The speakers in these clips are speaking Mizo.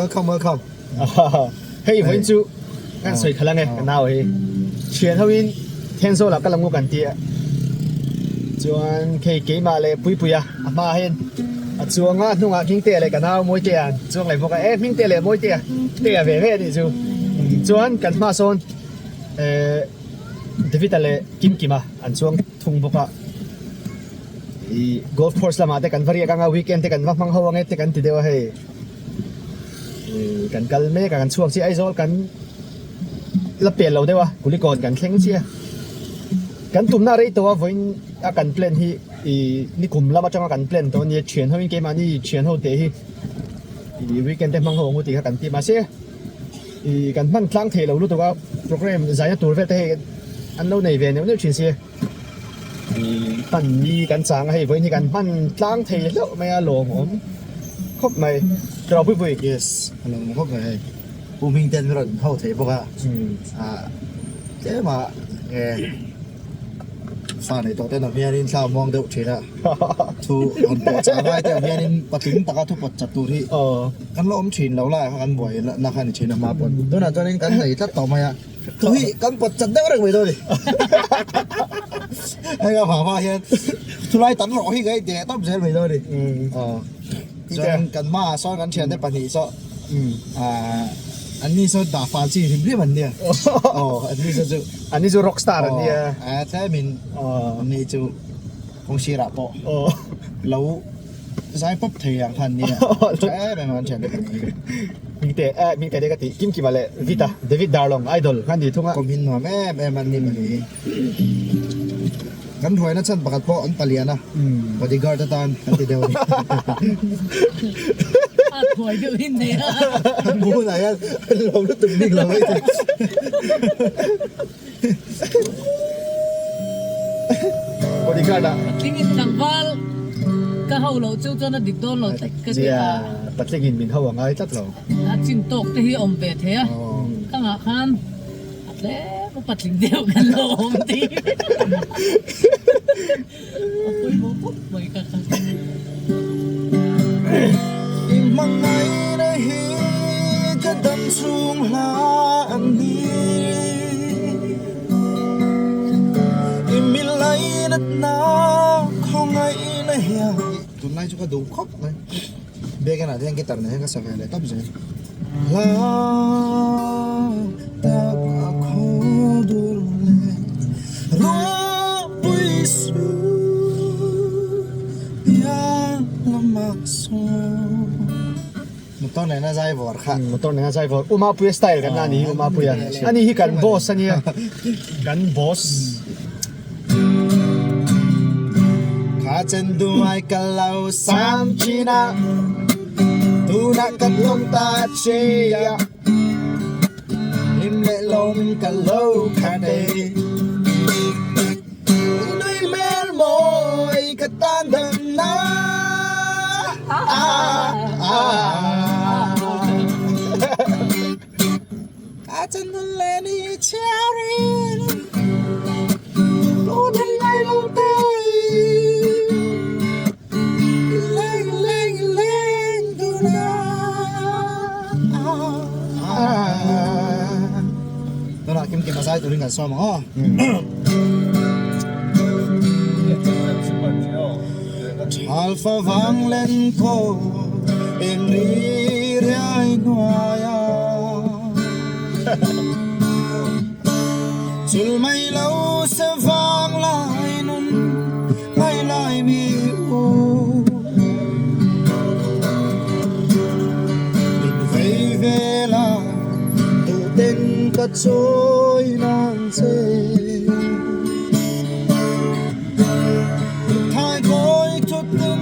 Welcome welcome. Hei vawiin chu kan sawi khalh ange ka nau hi thian ho in Thenzawl ah ka la ngu kan ti a chuan khei keimah leh Puipuia a hma ah hian a chuang a hnungah Hmingtea leh ka nau Mawitea an chuang leh bawk a e Hmingtea leh Mawitea Tea ve ve a nih chu chuan kan hma sawn eh David-a leh Kimkima an chuang thung bawk a. Ih golf course lamah te kan va riak anga weekend te kan va hmang ho ange te kan ti deuh a hei ih kan kal mek a kan chhuak chiah Aizawl kan la pel lo deuh a Kulikawn kan thleng chiah kan tumna rei tawh a vawiin a kan plan hi ih nikum lam atanga kan plan tawh ania thian ho in keimahni thian ho teh hi ih weekend te hmang ho ang u tih kha kan ti mahse ih kan hman tlang thei lo lutuk a programme zaina tur vel te hei an lo nei ve neuh neuh thin sia. Hman ni kan chang a hei vawiin hi kan hman tlang thei hlauh mai a lawmawm khawp mai tawh pui pui. Yes a lawmawm khawp mai hei Pu Hming ten rawn ho thei bawk a ah tlem ah nge fa nei tawh ten ang hianin thla a muang deuh thin a thu han pawh chah ngai te ang hianin patling taka thu pawt chat tur hi kan la awm thin lo lai kha kan buai na kha ni thin a hma pawn tunah chuanin kan nei tlat tawh mai a. Tui kan pawt chat deuh reng mai dawn a ni. Hei a vang vang hian thulai tam rawh hi ka inti leh tawp zel mai dawn a ni. Chuan kan hmaah sawn kan thiante pahnih saw an ni saw dah fal chi hrim hrim an nia. Aw an ni saw chu. An ni chu rock star an nia. Aw tlemin an ni chu kawng sirah pawh lo zai pawp thei ang kha an nia. Tha em em a kan thiante pahnih hi. Mingte eh Mingte te ka tih Kim Kima leh Vita David Darlong idol kha ni thung a. Kum hin nuam em em an ni mani hi. Kan ruaina chhan pakhat pawh an palian a, bodyguard atan kan ti deuh a ni. A thuai deuh hi nei a. An bu hunah hian an lawm lutuk bik lo mai thei. Bodyguard ah. Patling in tlangval ka ho loh chu chuan a dik dawn lo tlat ka ti a. Patling in min ho a ngai tlat lo. A chin tawk te hi a awm ve thei a, ka ngah khan a tlem a patling deuh kan lo awm tih a pawimawh khawp mai ka kha. I hmangaihna hi ka dam chhung hla an ni. I milainatna khawngaihna hian. Tunlai chu ka duh khawp mai. Biakin ah te hian guitar nen hian ka sa ve leh tawp zel. Hla tak a khaw dur leh ropui su piang lamah sawn. Motor nena zai vawr kha. Motor nena zai vawr. Umapuia style kan la ni hi Umapuia. Ani hi kan boss ania. Kan boss. Kha chen duai ka lo sam thin a, tunah ka tlawm ta che a, hlim leh lawmin ka lo khat e. Nui hmel mawi ka tan dam na Ka chân lên đi cherry Lu thân lại lâu tê Lên lên lên tu na Tunah kim kim a zai turin kan sawm ang aw. Alpha vang len ko eng ri riai hnuai a Chul mai lo se vang lai nun ngai lai mi u Min vei vel a duh ten ka chawi nan che. Thai kawi thut in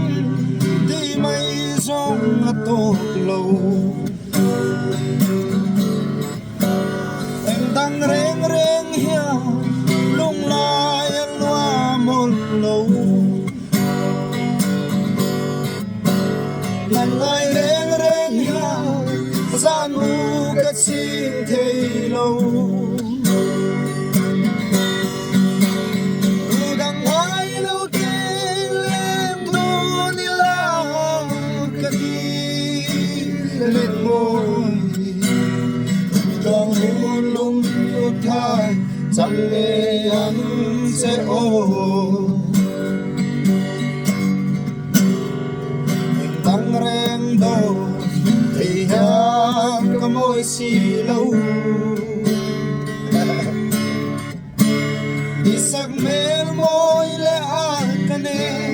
ti mai zawng a tawk lo. Eng dang reng reng hian lunglai a luah mawlh lo. Nang ngai reng reng hian zan mu ka ching thei lo. Dang ngai lo tin lem dun ila ka ti let maw. Eng dang reng dawn thei hian ka mawi si lo. Isak hmel mawi leh a ka nen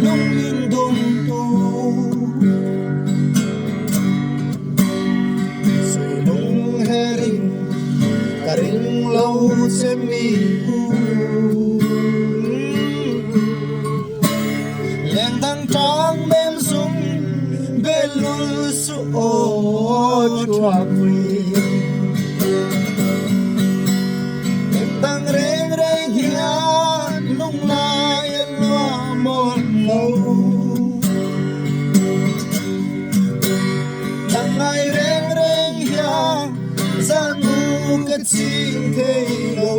lung min dum tu. Sawi lung herin ka ring lo che mi u. Leng dang tang mem zum belul su aw thuapui. Dang reng reng hian lunglai a luah mawn lo. Dang ngai reng reng hian zan mu ka ching thei lo.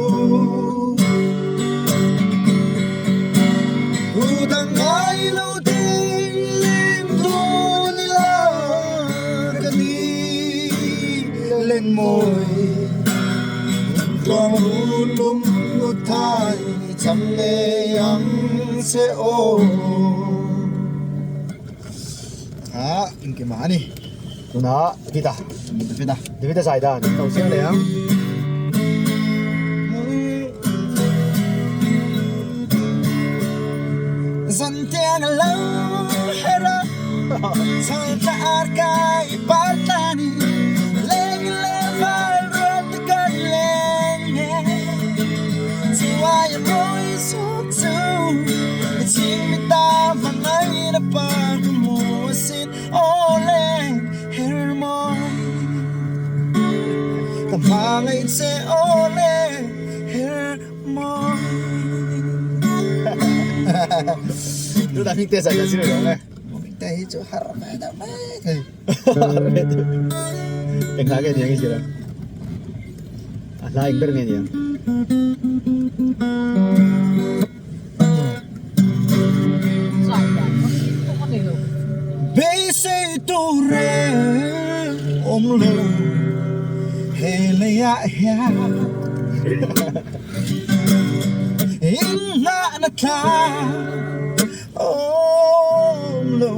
U dang ngai lo ding lim dun ila ka ni len mawi. Tluang lum thai cham ngei ang che aw. Ha, engkim a ni. Tuna Davida. Davida. Davida zai dan lo chiang leh ang. Zan tiang lo hera chal ta ar kai par tani leng le val ro te kan leng nge Chiwai roi su chu ching mi ta ma ngai na pa mo sin o le her moi ka ma ngai che o le her moi Tuna hming te zai dan zir lo nge. Hming te hi chu har ve deuh mai thei. Eng hla nge niang i zir a? A hla eng ber nge niang? Beisei tur reng awm lo he leiah hian Inngahna tlang awm lo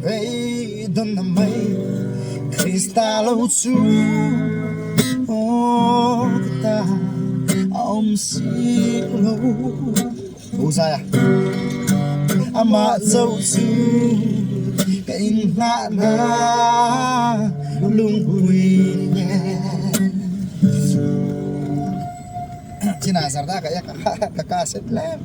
beidawn mai Krista lo chu aw ka ta a awm si lo. U Zaia amah chauh chu ka inngahna lungpui nen. Chinah zarda ka iak a ka ka set lem.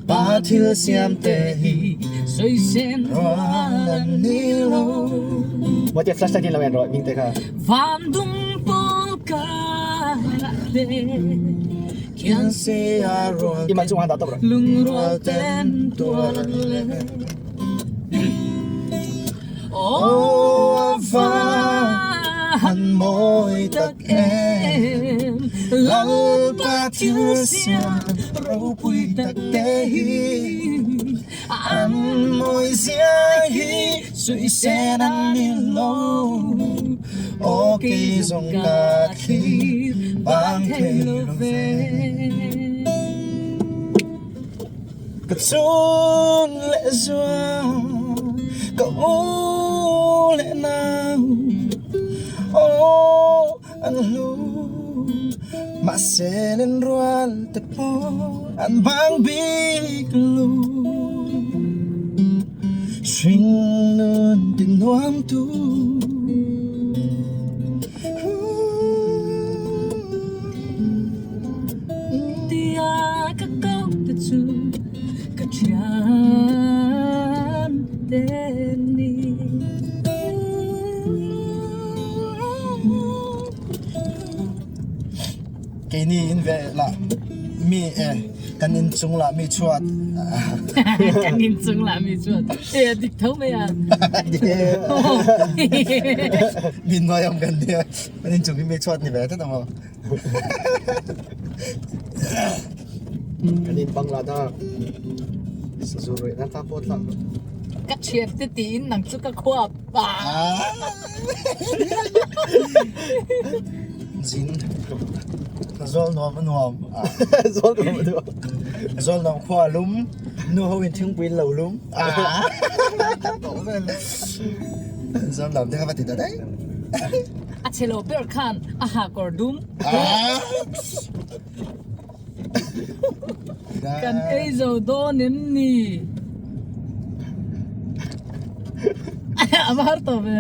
Pa thil siam te hi rual an ni lo. Mawte flashlight in lo en rawh hming te kha. I man chung han dah tawp rawh. Aw va han mawi tak em Lalpa thil siam ropui tak te hi An mawi zia hi suih sen an ni lo Aw kei zawng ka thlir bang thei lo ve. Ka chun leh zua ka u leh nau aw an hlu mahse len rual te pawh an bang bik lo hring nun ti nuam tu. Tia ka ko te chu ka thian te ni. Keini in ve lah mi e kan in chung lah mi chhuat. Kan in chung lah mi chhuat. E dik tho mai a. Min noi om kan nia. Kan in chung hi mi chhuat ni ve tlat ang aw. Kan in bangla ta sazu ruih na ta pawh tlak lo. Ka thian te tiin nang chu ka khuap a. Zin zawl nuam a nuam. Zawl nuam a nuam. Zawl nuam khua a lum, nu ho in thingpui in lo lum. Zawl nuam te kha va ti ta daih. A chhe lo ber khan a ha kawr dum. Kan ei zo dawn em ni? A va har tawh ve.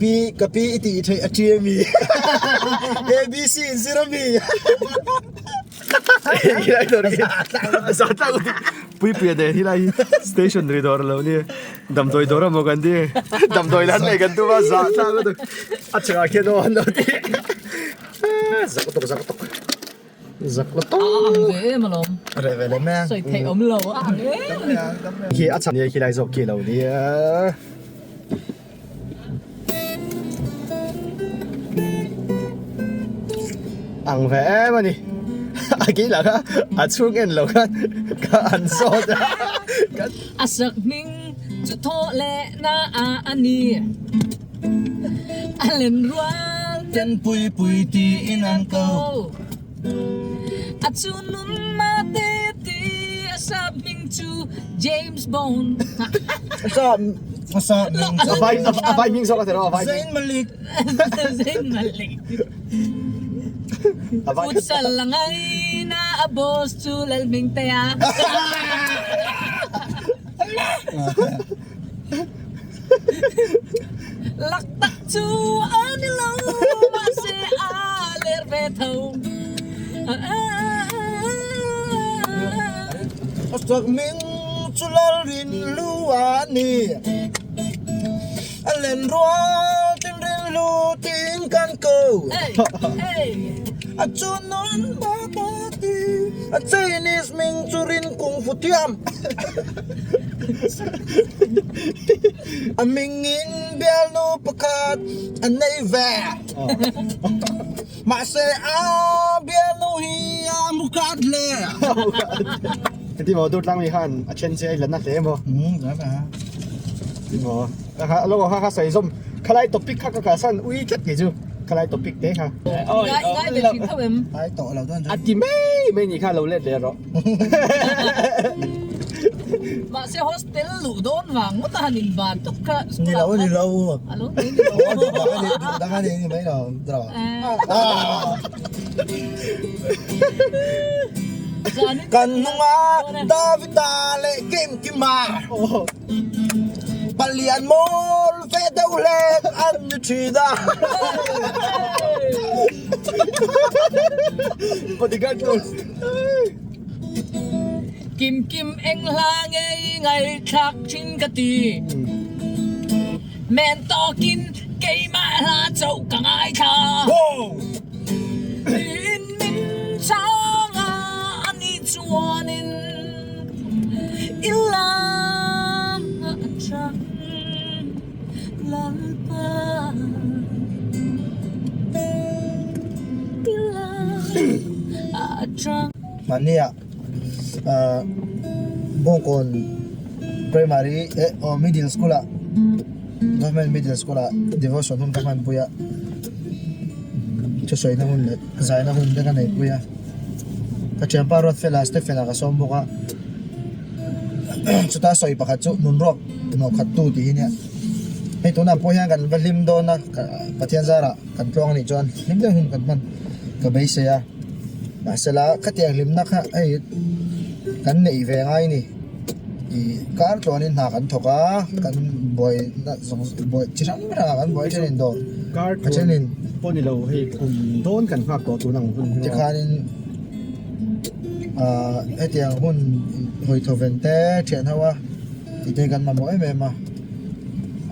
Pi ka pi i tih theih a ṭi a mi? ABC in zir a mi? Puipuia nen hi lai station ri dawr lo ni damdawi dawr emaw kan ti damdawi lan nei kan tum a zah thlak lutuk a chungah khian aw an lo ti zak lutuk zak lutuk zak lutuk a ang ve em alawm reh ve lem e sawi theih awm lo a ang em a ni khi a chhan khi lai zawk khi lo nia. Ang ve em a ni. A kei lah kha a chhung en lo khan ka an zawt a. A sak hming chu thaw leh na a a ni. A len rual ten pui pui tiin an ko. A chu nun ma te ti a sap hming chu James Bond. A sap hming chu A vai a vai hming zawk a ti lo a vai hming. Zayn Malik. Zayn Malik. A vai Futsal la ngaina a boss chu Lalhmingtea. Lak tak chu a ni lo mahse a ler ve tho. A sak ming chu lal rin lu a ni. A len rual tin rin lu tin kan ko. A chu nun ba ta ti. A Chinese ming chu rin kung fu thiam. A mingin bialnu pakhat a nei ve. Mahse a bialnu hi a mu khat hle. Heti maw dur tlang mi khan a then che a i la na hle maw? Um, zai ba. Ti maw? Kha lo kha kha sawi zawm khalai topic kha ka kalsan ui tlat kei chu khalai topic te kha. Ngai ngai ve thin tho em? Ai tawh lo chuan A ti mai mai ni kha lo let leh rawh. Mahse hostel luh dawn vang ngawt a han in ban tawp kha Ni lo ni lo. A lo ni ni lo. Duh dang a ni ni mai lo. Kan hnunga Davida leh Kim Kima Palian mawl ve deuh hlek an ni thin a. Bodyguard tur. Kim Kim eng hla nge i ngaihthlak thin ka ti. Men tawkin keimah hla chauh ka ngaithla. In min chang a anih chuanin i lam atang Lalpa i lam atang. Mahnia Bawngkawn Primary eh aw Middle School ah Government Middle School ah devotion hun ka hmanpui a thusawina hun leh zaina hun te ka neihpui a ka thianpa Ruatfela Stephen-a ka sawm bawk a chuta sawi pakhat chu nunruak hnawhkhat tu tih hi nia hei tunah pawh hian kan va hlim dawn a Pathian zarah kan tluang anih chuan hlim deuh hun kan hman ka beisei a. Mahsela khatiang hlimna kha hei kan neih ve ngai ni ih kar tluanin hna kan thawk a kan buai na zawng buai chi hrang hrang ah kan buai thenin dawr Kar a thenin pawh ni lo hei kum dawn kan nghak tawh tun ang hun hi tikhanin ah hetiang hun hawi thaw ven te thian ho a tih te hi kan mamawh em em a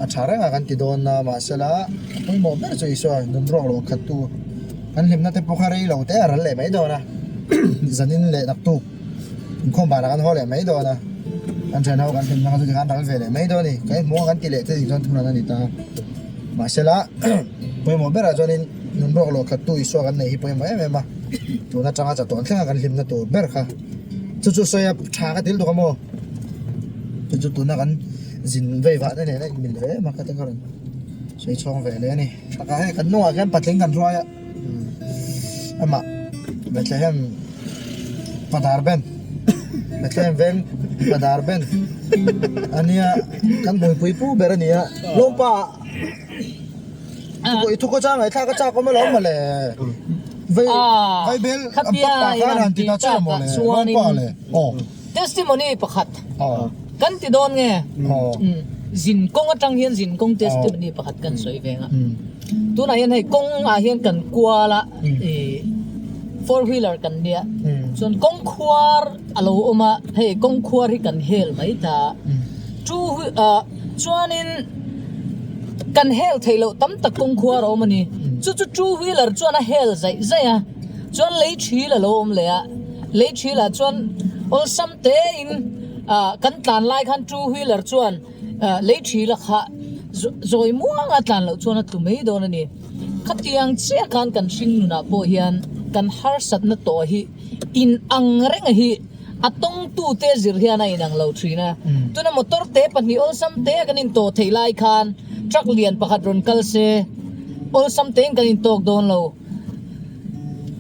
a tha reng a kan ti dawn a mahsela a pawimawh ber chu Isua nunruak lo khat tu. Kan hlimna te pawh kha rei lo te a ral leh mai dawn a, zanin leh naktuk inkhawm banah kan haw leh mai dawn a, kan thian ho kan hlimna kha chu tikhan ral ve leh mai dawn a ni, ka hmuh a kan ti leh te tih chuan thunran a ni ta a, mahsela pawimawh berah chuanin nunruak luah khat tu Isua kan neih hi pawimawh em em a. Tun atanga chatuan thlenga kan hlimna tur ber kha chu chu sawi a tha ka til tuk a maw? Chu chu tuna kan zin vei vah te nen a inmil ve em a ka ti kha rawn sawi chhawng ve leh a ni. Taka hei kan hnungah khian patling kan hruai a amah Bethlehem Padar Ben Bethlehem veng Padar Ben a nia kan hmuipui pu ber a ni a lawmpa. I thu khaw chang ngaihthlak a chak awm alawm mawle. Vai vaibel an pak pa khan han ti ta che mawle. Lawmpa le. Aw. Testimony pakhat. Aw. Kan ti dawn nge. Aw. Zin kawng atang hian zin kawng testimony pakhat kan sawi ve ang a. Tunah hian hei kawng ah hian kan kual a i four wheeler kan nia. Chuan kawng khuar a lo awm a hei kawng khuar hi kan hel mai ta. Two ah Chuanin kan hel theih loh tam tak kawng khuar a awm a ni. Chu chu two wheeler chuan a hel zaih zaih a, chuan lei thil a lo awm leh a, lei thilah chuan awlsam tein ah kan tlan lai khan two wheeler chuan ah lei thil a khah zawi muanga tlan loh chuan a tlu mai dawn a ni. Khatiang chiah khan kan hring nunah pawh hian kan harsatna tawh hi inang reng a hi. A tawngtute zir hian a inang lo thin a. Tuna motor te pahnih awlsam te a kan intawh theih lai khan truck lian pakhat rawn kal se awlsam tein kan intawk dawn lo.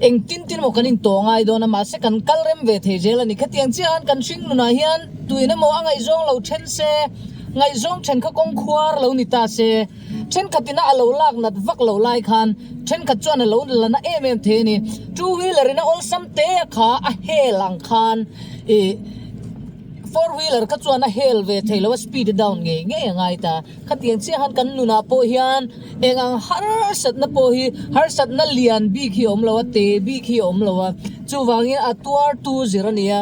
Engtin tin emaw kan intawh ngai dawn a, mahse kan kal rem ve thei zel a ni. Khatiang chiah khan kan hring nunah hian tuin emaw a ngaihzawng lo then se, ngaihzawng then kha kawng khuar lo ni ta se, Thenkhatin a lo lak nat vak loh lai khan thenkhat chuan a lo la na em em thei a ni. Two wheeler in a awlsam te a kha a hel ang khan ih four wheeler kha chuan a hel ve thei lo a speed a down ngei ngei a ngai ta. Khatiang chiah khan kan nunah pawh hian eng ang harsatna pawh hi harsatna lian bik hi a awm lo a, te bik hi a awm lo a, chuvangin a tuartu zir a ni a.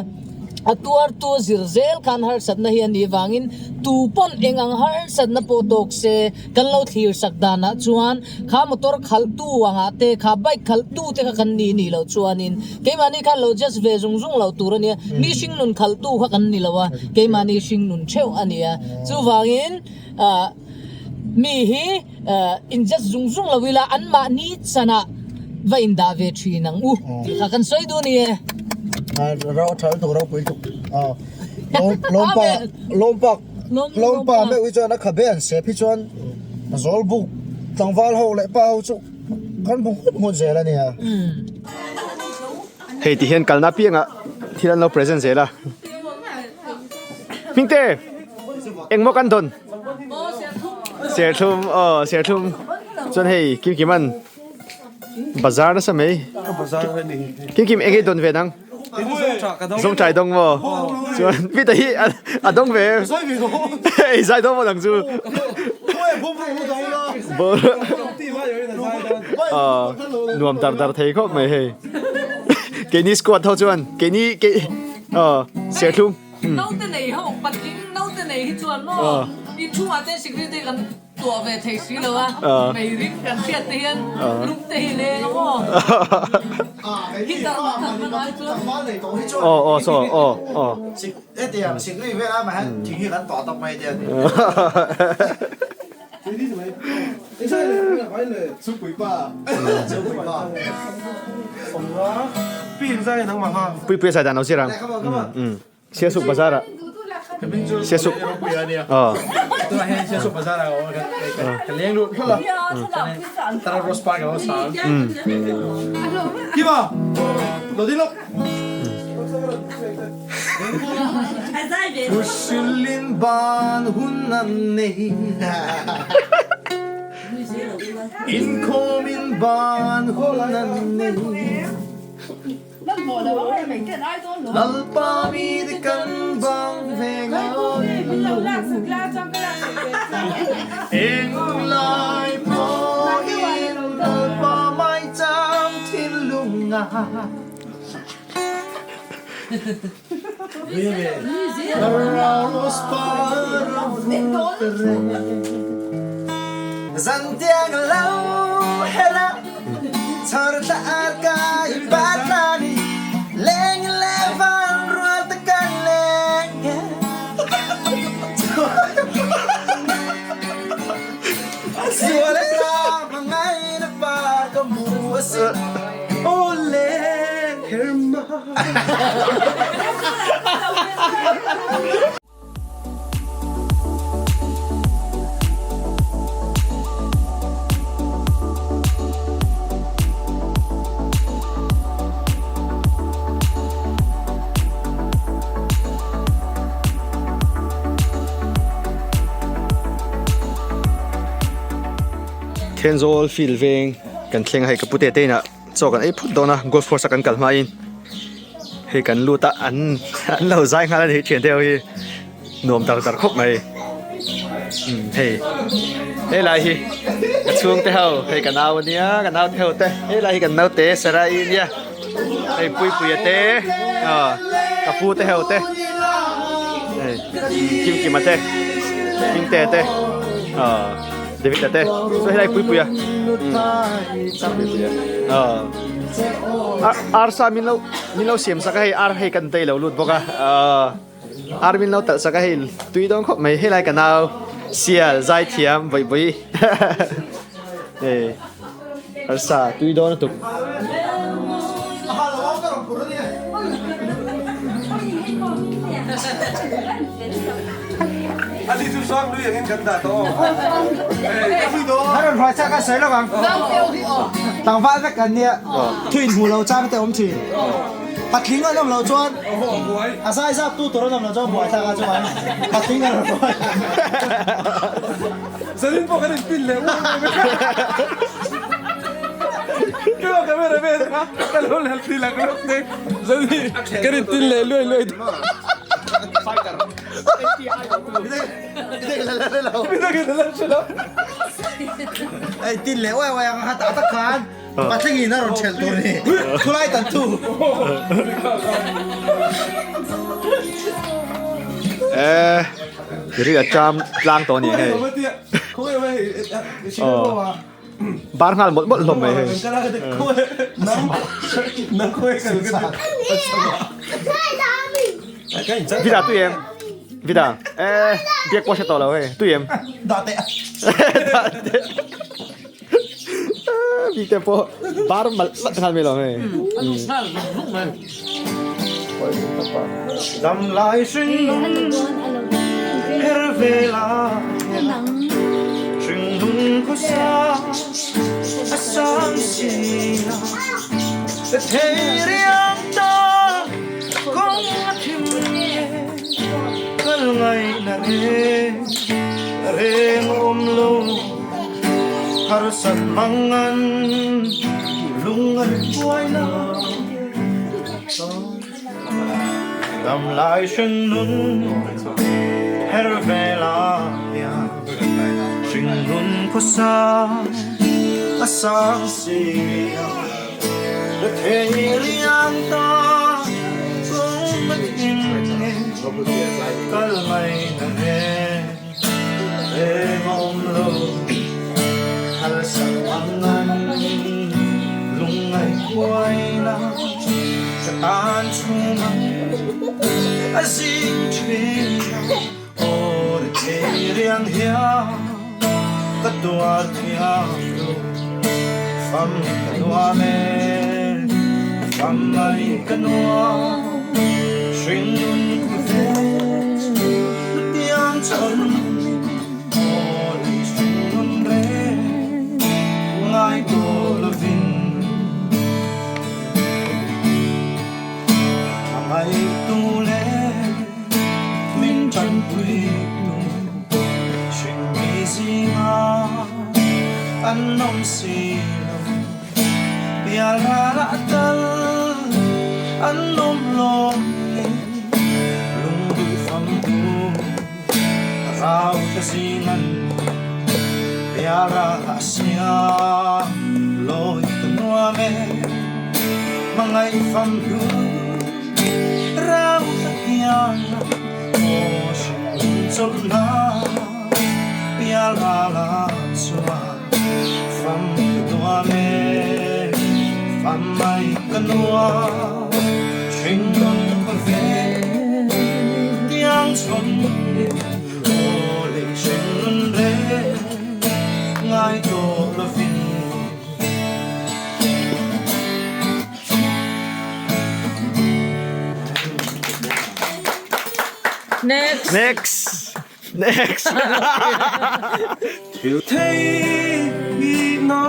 A tuartu zir zel khan harsatna hi a nih vangin tu pawn eng ang harsatna pawh tawk se kan lo thlir sak danah chuan kha motor khalhtu angah te kha bike khalhtu te kha kan nih nih loh chuanin keimahni khan lo just ve zung zung loh tur a nia mi hringnun khalhtu kha kan ni lo a keimahni hringnun theuh a nia chuvangin ah mi hi in just zung zung lo ila anmahni chanah va indah ve thin ang u tih kha kan sawi duh a ni e. Ro tha lutuk ropui lutuk lawmpa lawmpa lawmpa meuh hi chuan a khabe an sep hi chuan zawlbuk tlangval ho leh pa ho chu kan bu nghut nghut zel a nia. Hei ti hian kalna piangah thil an lo present zel a. Hmingte engmaw kan dawn? Serthlum aw serthlum chuan hei Kim Kiman bazar nasa mai Kim Kim eng ei dawn ve nang zawngtai dawng maw chuan Peter hi a dawng ve ei zai dawn maw nang chu nuam dar dar thei khawp mai hei keini squad ho chuan keini kei aw serthlum Naute nei ho patling naute nei hi chuan maw inchhungah te security kan tuah ve thei si lo a, mei ring kan hriat te hian lung te hi leng a maw heater pakhat hman ai chuan. Aw aw saw aw aw. Hetiang sikri vel ah mah hian thing hi kan tuah tawp mai te a ni. Puipuia zai dan lo zir ang. Siasuk bazar ah. Siasuk. Aw. Hrusilin ban hun an nei Inkhawmin ban hun an nei Lalpa mite kan bang ve ngai lo Englai pawhin Lalpa maicham thinlungah Zantiang lo hela chhar thla ar kai patlani leng le van rual ta kan leng Sual la mangai na pa ka mu asin ole. Thenzawl field veng kan thleng a hei ka pute te inah chaw kan ei phut dawn a golf course a kan kal hmain hei kan lut a an an lo zai nghal a ni thian te ho hi nuam dar dar khawp mai umm hei helai hi ka chhung te ho hei ka nau ania ka nau te ho te helai hi kan naute Sarai ania hei Puipuia te aw ka pu te ho te hei Kimkima te Hmingtea te aw David a te chuan helai Puipuia umm Puipuia aw arsa min lo min lo siam sak a hei ar hei kan tei lo lut bawk a aw. Ar min lo talh sak a hei tui dawn khawp mai helai ka nau sial zai thiam vawi vawi hei arsa tui dawn lutuk. Tlangval vek kan nia thuin hmuh lo chang te awm thin. Patling an awm loh chuan a zai zap tu tur an awm loh chuan buai thlak a chuan patling an rawn buai. Zanin pawh kan inpin leh uar mai mai. Keimah camera man kha ka lo lal ti lak lak te zanin kan inpin leh luai luai dawn. Ei tin leh uai uai ang a tah tak khan. Patlingin a rawn ṭhelh tur ni. Khulai tan thu. Eh, ri a cham tlang tawh ni hei. Bar nghal mawlh mawlh hlawm mai hei. Vida tui em? Vida, eh, biak pawh hre tawh lo hei. Tui em? Dah teh. Dah teh. Bik te pawh bar malh malh nghal mai lo hei. Dam lai hring nung her ve la hring nung khaw sa a sang si a thei riang ta kawng a thim kal ngaihna reng reng awm lo. Harsat mangan lungngai buai la Dam lai hring nun her ve la Hring nun khaw sa a sang si a Rethei riang ta kawng a thim Kal ngaihna reng Next. Next. Next. Thil thei na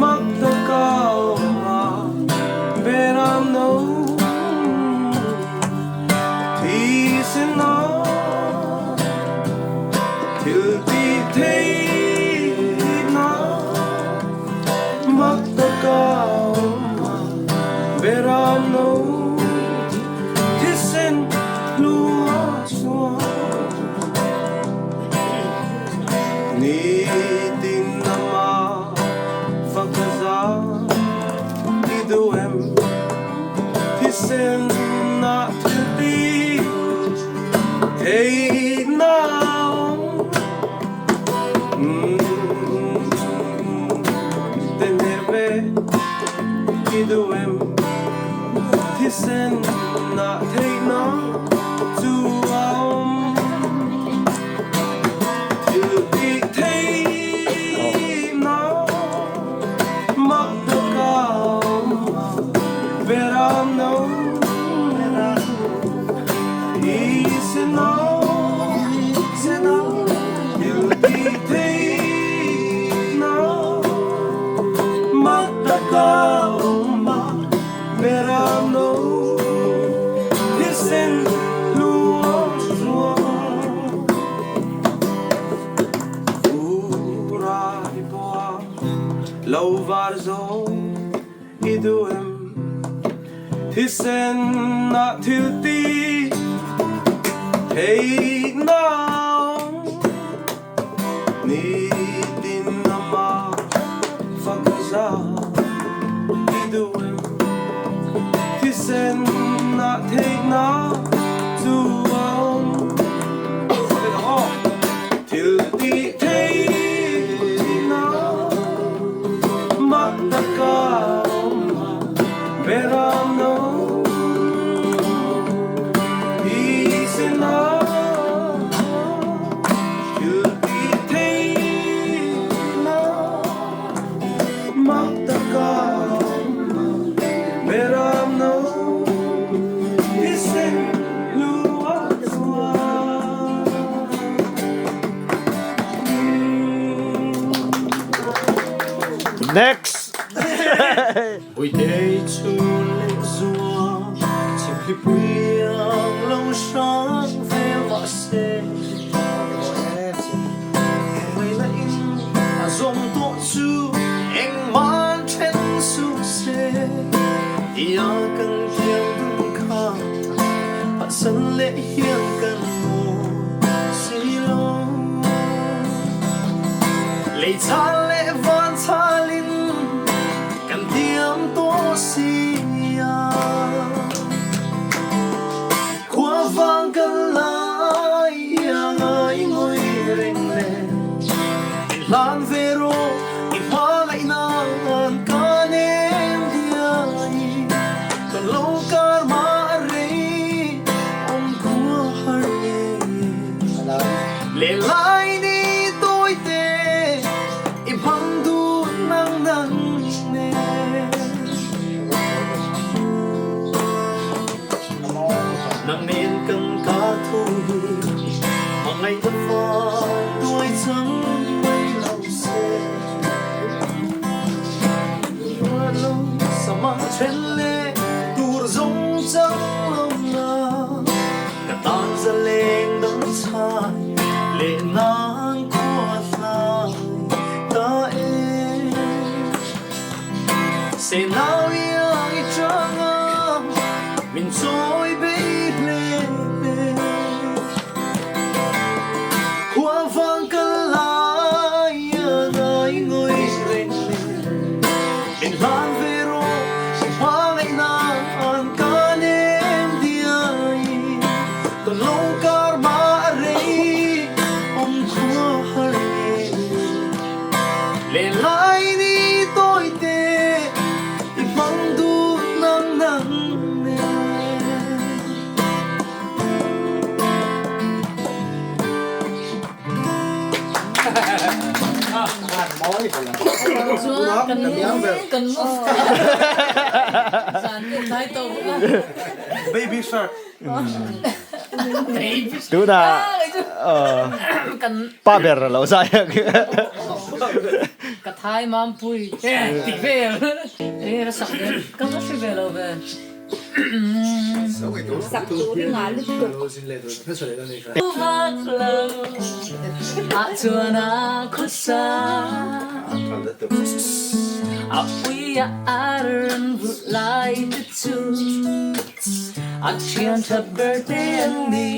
mak taka awm a beram no thisen a thil ti thei na mak taka awm a beram no thisen hlua chuan Nitin ama fakaza i duhem thisen na thil ti thei na awm Teneve i duhem thisen na thei na chu a awm Thil ti thei na mak tak a awm beram no thisen a thil ti thei na mak tak a awm beram no thisen hluam chuan Ura i pawha lo var zo i duh em thisen ah thil ti thei na awm nitin ama fakaza i duh em thisen ah theih na chu a awm thil ti thei na mak tak a awm a beram no thisen ah thil ti thei na mak tak a awm a beram no thisen lu a chuan. Next! Buitei chu leh zua chhimhlipui ang lo hrang ve mahse Hmangaihna in a zawm tawh chu engmah then suh se Tia kan thiam dun kha phatsan leh hian kan mawi si lo. Lei chhal leh van chhalin kan thiam tawh si a. Khua vang kan lai a ngai ngawi reng le. Min hlan ve rawh i hmangaihna an ka nem diai. Kan lo kar mah rei awm khua har nge. Leh lai ni tawi te i hmang duh nang nang ne. Nang nen kan kar thu hi hmangaihna fai tuai chang mai lo se. Ruat lo samang then leh tur zawng chang lo na. Ka tan za leng dang chhai leh nang khua hlai ta e. Se nau iang i chang a min chawi bei hle hle. Khua vang ka lai a ngai ngawi reng le. Min hlan ve rawh i hmangaihna an ka nem diai. Kan lo kar mah a rei awm khua har nge. Leh lai ni tawi te i hmang duh nang nang nen. Chuan kan kan move zan te tlai tawh bawk a. Baby shark. Tunah pa ber a lo zai ang. Ka thai mampui ti vel e ka sak ve ka va hre ve lo ve. Sak tur i ngah lutuk. Vak lo ah chuan a khawsa a pui a ar an vut lai te chu a thian that ber te an ni.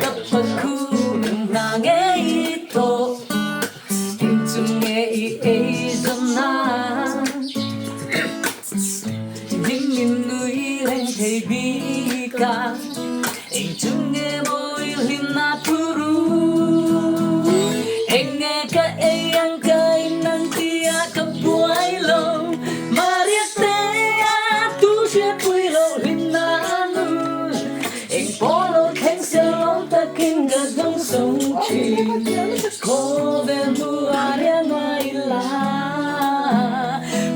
Ka pakhu hna ngei tawh in chung nge i ei zawm na Ding in nui reng thei bik a Eng chung nge maw i hlim na thu ru Eng nge ka ei ang ka in ang tia ka buai lo Maria te a tu hriat pui lo hlim na nu Eng pawh lo thleng se lawm takin ka dawng sawng thin Khawvel hmu a ria ngai la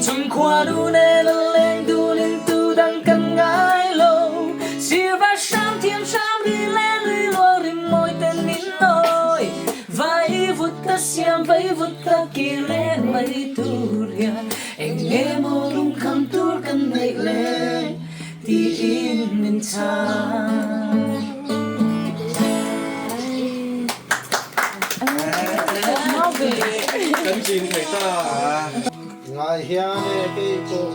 Chung khua du nen a leng dun in tu dang kan ngai lo Sir va hram thiam hram ri le lui luang rim mawi ten min nawi Vai vut ka siam vai vut ka kir leh mai tur hian Eng nge maw lungkham tur kan neih le Tiin min chhang. Kan chin thei ta. Ngai hian e kei pawh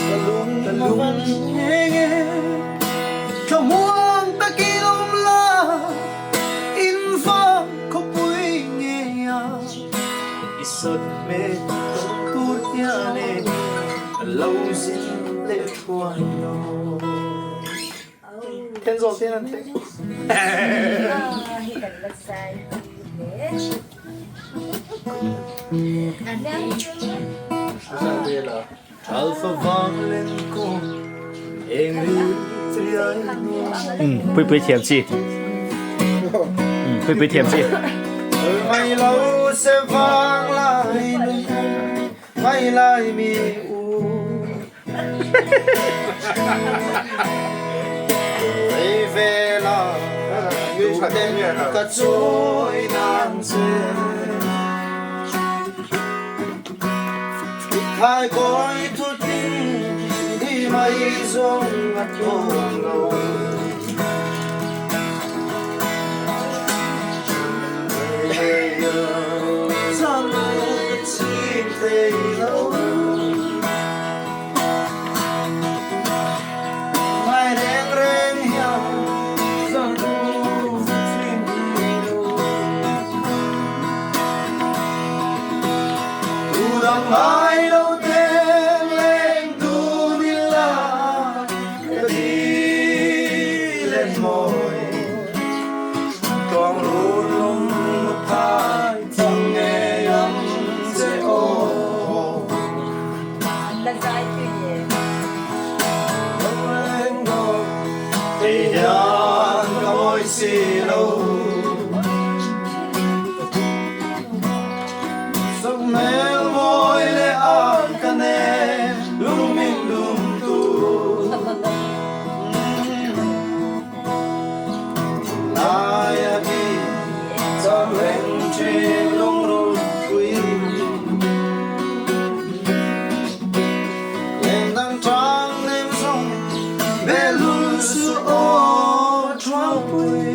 ka lung a van ngeng e. Thlamuang takin awm la in vang khawpui ngei a. I sat hmel tawp tur hian e ka lo zin leh thuai lo. Thenzawl te an thleng. Alpha vang len kawng eng ri riai nuam. Pui pui thiam chi. Pui pui thiam chi. Mai lo se vang lai nui mai lai mi u. Rei ve la tu ten ka chawi nan che. Thai kawi thut in di mai zawng a tawk lo. Zan ka chim thei lo. Ngai reng reng hian zan ka chim thei lo. Tu dang ngai lo ten leng tu ni la ka di lên mawi Tuang run lung thai chang ngei ang che aw. Ti hian ka mawi si lo. Sak hmel mawi leh an ka nen lung min lum tu. Lai a hi chang reng thin lungrun pui. Leng dang tang nem zawng be lul su aw thuang pui.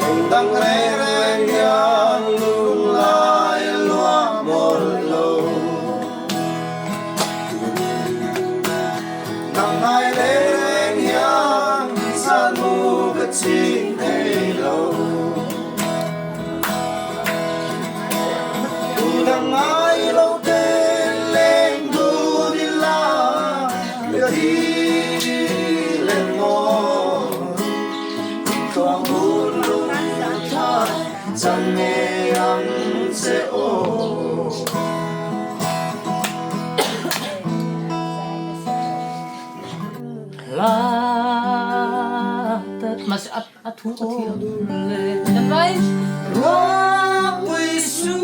Leng dang reng reng hian lunglai luah mawlh lo. Nang ngai reng reng hian zan mu ka ching thei lo. Tu dang ngai lo ten leng dun ila ka thi lên ngọn Thoáng buồn lung thai chẳng nghe ang che aw. La ta mas a a thu a thiam le kan vai Ruahpui su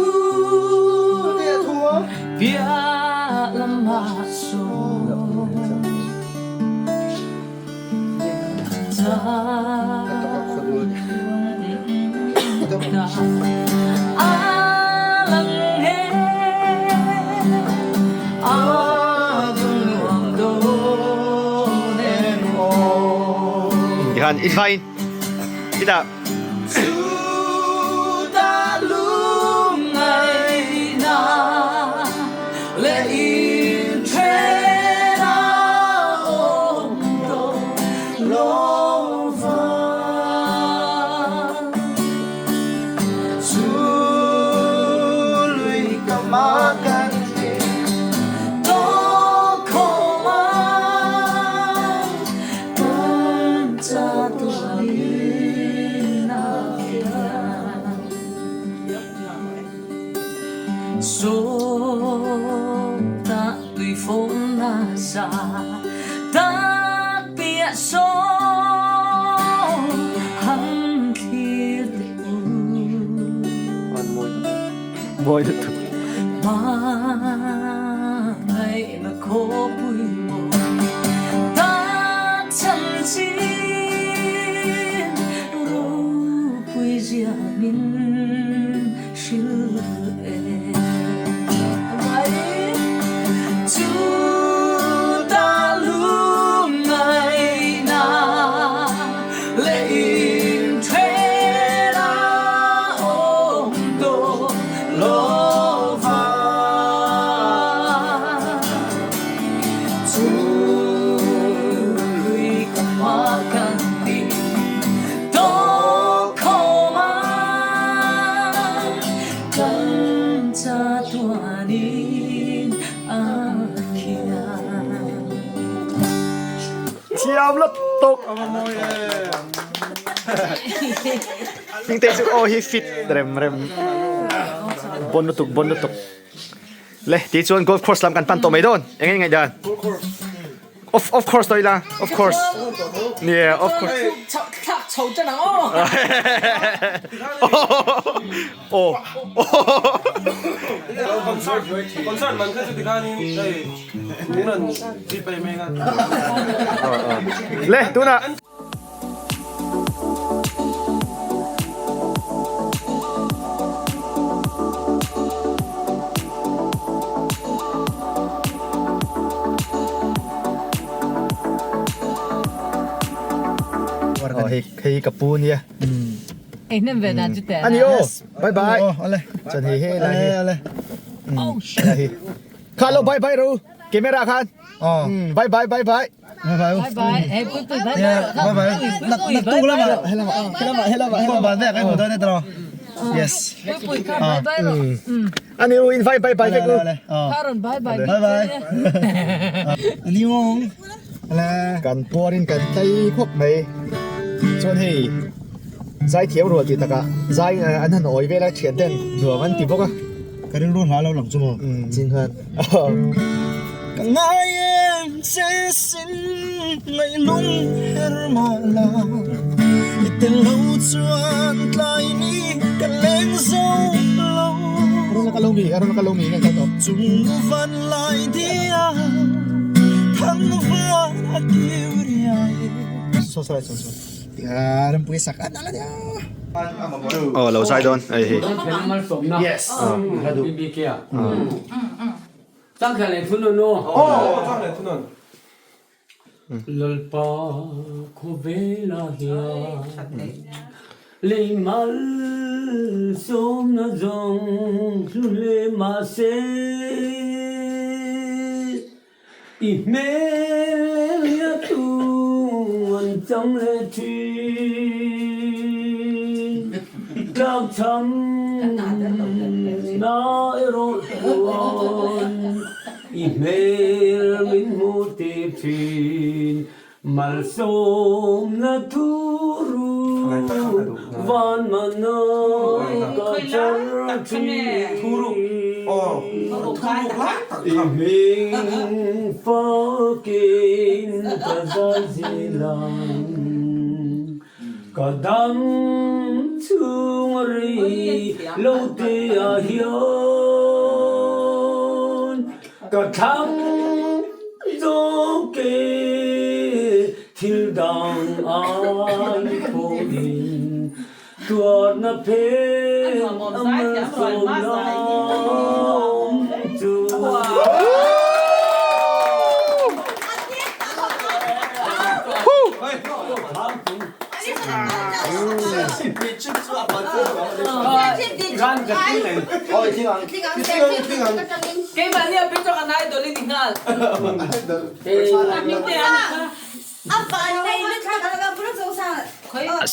pian. Tikhan i thlai ita Mawi lutuk. Thiam lutuk. Hmingte chu aw hi fit rem rem bon lutuk bon lutuk. Le ti chuan golf course lam kan pan tawh mai dawn eng nge ngaihdan off off course tawh ila off course nia off course thlak chho tan ang aw aw concert concert man kha chu tikhanin hei tun an ti pai mek a le tunah Hei ka pu nia. Ei hnem ve dan chu te. Ani aw. Bye bye. Chuan hei hei lai hi. Oh shit. Kha lo bye bye ro. Camera khan. Bye bye bye bye. Bye bye. Bye bye. Hey pui pui bye bye. Bye bye. Nak nak tu lama. Helama. Helama helama helama. Ban ve kai mu ne tro. Yes. Pui pui kha bye bye ro. Ani u invite bye bye vek u. Kharon bye bye. Bye bye. Ani mong. Ale. Kan puarin kan tlai khawp mai. Chuan hei zai thiam rual tih takah zai an han awi vel a thian ten nuam an ti bawk a. Ka rilru hla lo lang chu maw? Chin khan. Ka ngai em che sin ngaih lung her mah la I tel lo chuan tlai ni ka leng zo lo. Arona ka lo mi, arona ka lo mi nge ka tawh. Chung van lai dia thang van a kiu riai. So sorry so sorry. Tia rampui sak an ala nia. Aw lo zai dawn hei hi. Yes. Lalpa khawvela hian lei malsawmna zawng hlu hle mahse i hmel leh tu an chang leh thin. Tlakchham na erawh chuan i hmel min hmu tih thin. Malsawmna thuru van mana ka char thin. I hming fakin ka zai zel ang. Ka dam chhung a rei lo te ah hian. Ka thlang zawk e, thil dang ai pawhin tuarna phen a malsawmna awm chu. Keimahni a pic an idol i ni nghal.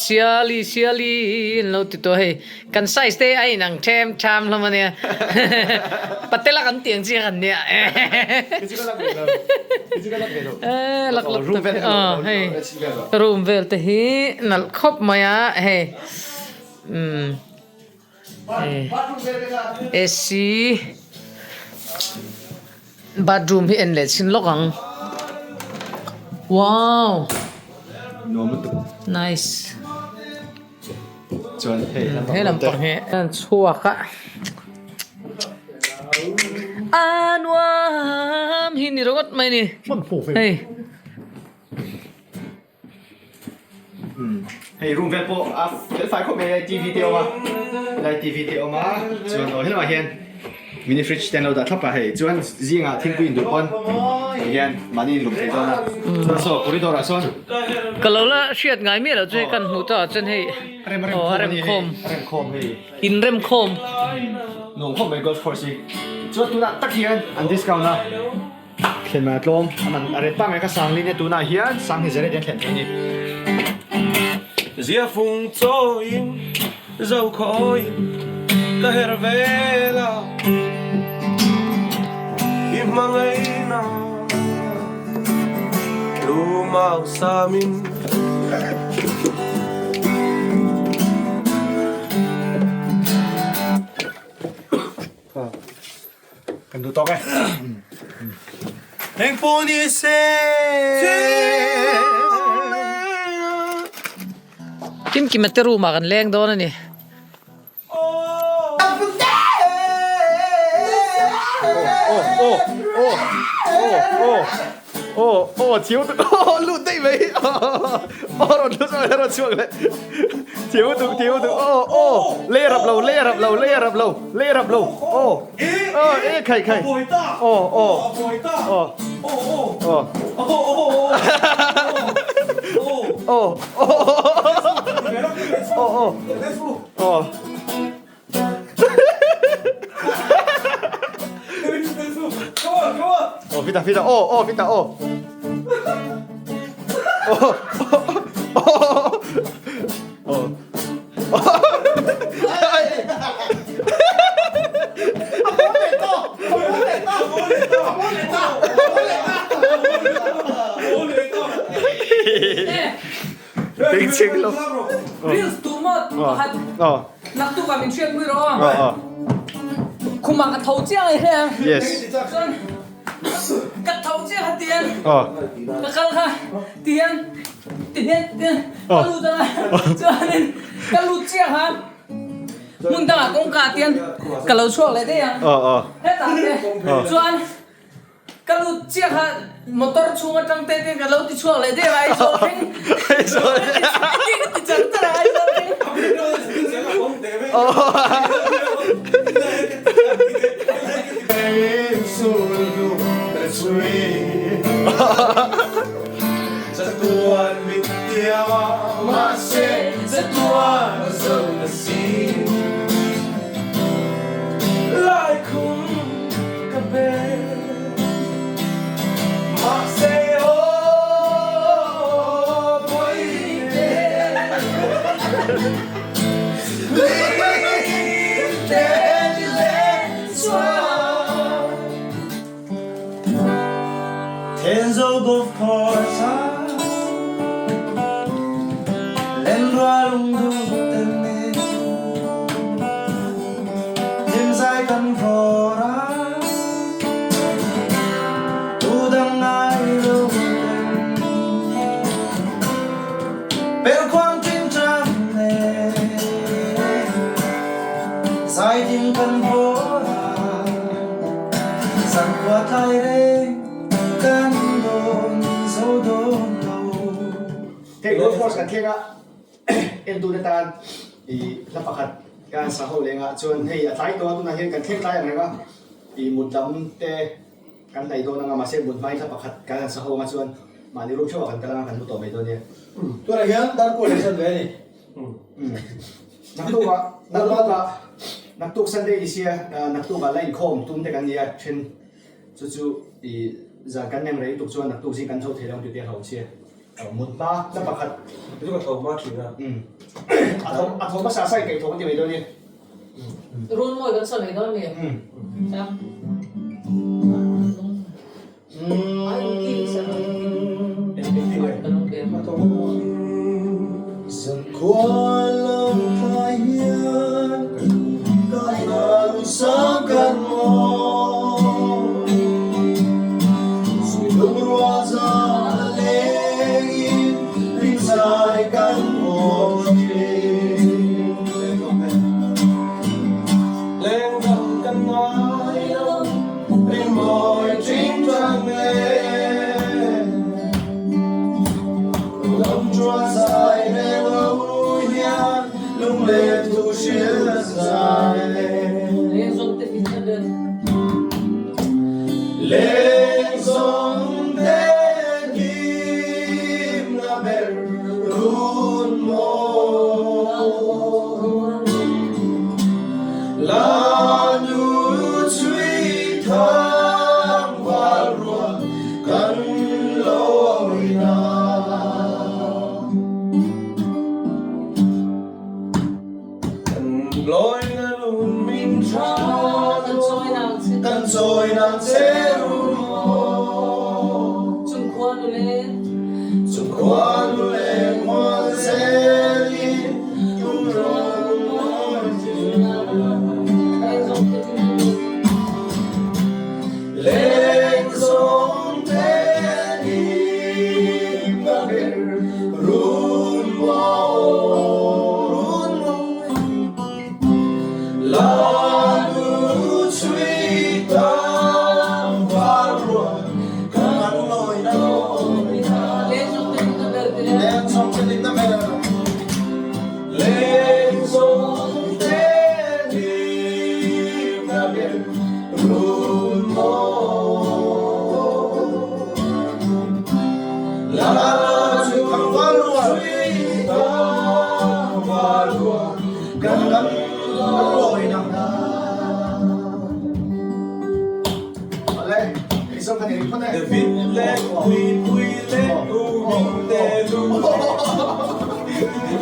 Siali siali an lo ti tawh hei kan size te a inang them tham hlawm ania patela kan tih ang chi kha kan nia lak lak tak hei room vel te hi nalh khawp mai a hei umm AC bathroom hi en leh chhin lawk ang wow nice he lampang hi an chhuak a a nuam hi ni ringawt mai a ni hei. Hei room vel pawh a fel fai khawp mai a TV te a awm a helai TV te a awm a chuan aw helaiah hian mini fridge te an lo dah thlap a hei chuan zingah thingpui induh pawn ti hian mahni in lum thei dawn a chuan saw corridor ah sawn Ka lo la hriat ngai miah loh chu hei kan hmuh tawh ah chuan hei aw a rem khawm a rem khawm hei in rem khawm nuam khawp mai golf course hi chuan tunah tak hian an discount a. Thlen a tlawm a man a ret pangngai kha sang lin e tunah hian sang hi zeret hian thlen thei a ni. Zia fung chawiin zo khawiin ka her vel a, i hmangaihna lumau samin. Kan duh tawk e. Eng pawh ni se. Kimkima te room ah kan leng dawn a ni. Aw aw thiam tuk aw lut daih mai aw rawn lut a rawn chhuak leh thiam tuk thiam tuk aw aw lei a rap lo lei a rap lo lei a rap lo lei a rap lo aw aw e khai khai aw aw aw aw aw aw aw aw Aw fit a fit a aw aw fit a aw aw aw Ding ching lo. Reels tu maw pakhat. Naktuk ah min hriat mui rawh aw. Khum ah ka tho chiang ai hle ang. Yes. Chuan ka tho chiang kha tian. Ka kal kha tian tihian tian ka lut anga chuanin ka lut chiang kha hmun dangah kawngka ah tian ka lo chhuak leh daih ang. Hetah te chuan Ka lut chiah kha motor chhung atang te te ka lo ti chhuak leh der a Aizawl thleng Aizawl ka ti char char a Aizawl thleng. Hei golf course kan thleng a, entute tan i hla pakhat kan sa ho leng a, chuan hei a tlai tawh a, tunah hian kan thleng tlai ang reng a, i mut lam te kan hnaih dawn ang a, mahse mut hmain hla pakhat kan han sa ho ang a, chuan mahni room theuhah kan kal ang a, kan mu tawh mai dawn nia. Tunah hian darkaw leh san ve a ni. Naktukah, naktukah, naktuk Sunday ni sia, naktukah la inkhawm tum te kan ni a, then chu chu i zan kan meng rei tuk chuan naktuk zing kan tho thei lo ang tih te a hlauhawm sia. Mut hma na pakhat. Chu ka tho hma thin a. A tho, a tho hmasa sa in kaih tho ka ti mai dawn nia. Run mawi kan sa mai dawn nia. Sam. Zankhua lo tlai hian ka hlan sang kan maw Suilung ruah za a lengin rinzai kan haw thin. Lengdang kan ngai lo Rinmawi ṭingṭang e Lam chuan zai reng lo hian lunglen thu hrilh zai e. Lengzawng te hlimna ber run maw. La nu chhui thang val ruah kan lawi na. Kan lawi na lun min tha kan chawi nang che run maw. Chung khua nu le. Chung khua nu le khual zel in. Lengzawng te hlim na ber run mawi La nu chhui tam val rual kan lawi dawn Lengzawng te hlim na ber. Lengzawng te hlim na ber run maw La chu thang val rual thang val rual kan lawi na. David leh Puipui leh U Hmingte lu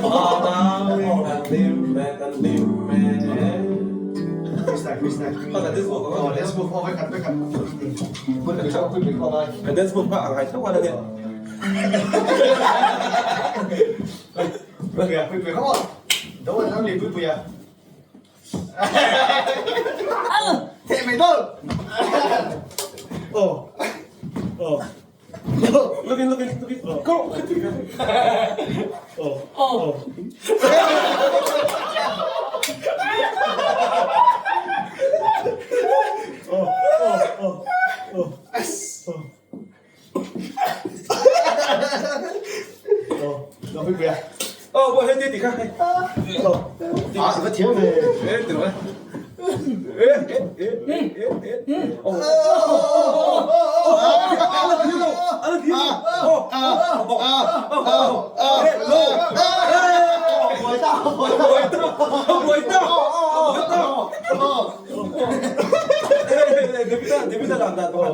Anau in kan hlim e kan hlim e Kan dance move kha a ngai theuh a nia. Theh mai dawn. Oh. Oh. Look in, look in, look in. Go. Oh. Oh. Oh. Oh. Oh. Oh. Oh, bo hei ti ti kha hei. À, va thiếu về. Ê, ti rồi. Ê, ê, ê, ê, ê, ê. Oh. Ala thiếu đâu? Ala thiếu. Oh, oh, oh, oh. Ê, lô. Buổi tao, buổi tao. Buổi tao. Buổi tao. Ê, ê, Devita, Devita làm đạt rồi.